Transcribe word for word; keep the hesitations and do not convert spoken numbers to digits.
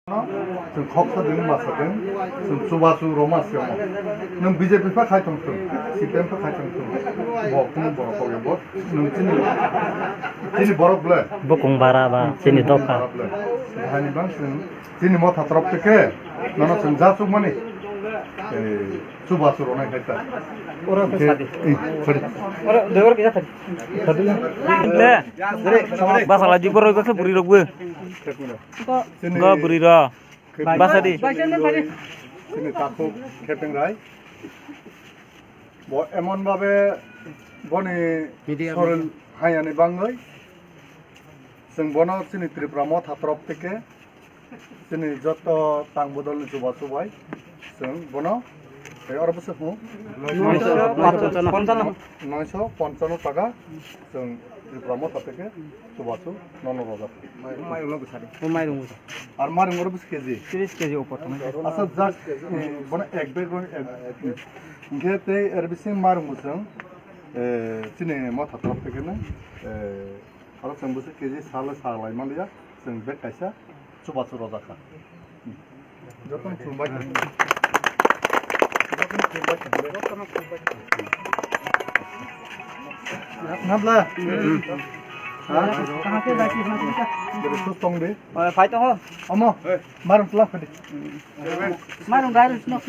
Chwng khoksa dini masa dini, chwng chubachu roma se omo. Nwng B J P pha khai tong thung, C P M pha khai tong thung. Bo kunu borok kok ya bo. Nwng chini, chini borok ble. Bukung bara ba, chini dopha. Bara ble. Hani bang chwng, chini motha torop te ke, nono chwng ja chuk mani. Eh, chubachu rona khai ta. Ora ke sadi. Eh, sorry. Ora, dewar ke sadi. Le. Basala di borok ke buri rok bo. Chini Go buri ro. Khepeng Basa di. Rai, chini takhuk Khepeng Rai. Bo emon babe boni Media, soril media. Hayani bangwi. Chwng bono chini Tripura motha torop teke chini joto tang bodol ni chuba chubai. Chwng bono, eh, oro bwswk hwn? Noisho ponchano. Noisho ponchano taka chwng Tripura motha teke chubachu nono rojak. Mairung no bwsari. O mairung bwsari. Ar mairung oro bwswk K G? Tris K G upor tongo. Asa jak, eh, bono ek bag, ek, hinkhe tei er bising mairung bwswng, eh, chini motha torop teke no, eh, oro chwng bwswk K G sale salai manliya, chwng bag kaisa chubachu rojak kha. Jotono khulumbai kha. Jotono khulumbai kha. Nabla? Ha? Bere sus tong de. Phai tong ho. Omo. Marung tla phadi. Marung dai rus no.